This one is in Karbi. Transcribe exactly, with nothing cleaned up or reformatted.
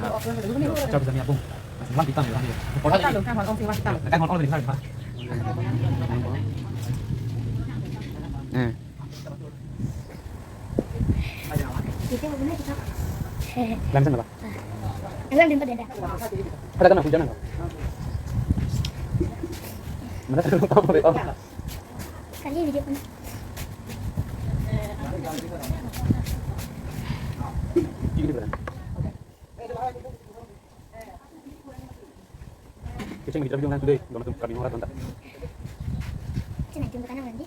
Char bisa niya bung. Mas, iwan kita, iwan kita. Orang ini. Kan orang ini, kan? Hmm. Langsung apa? Langsung jumpa dada. Ada kan aku jangan. Mana tahu apa, apa? Kali video pun. Gini, gini, berapa? Kecil lagi, tapi jangan gede, jangan tuh kami orang tentang. Cina jumpa kan orang di.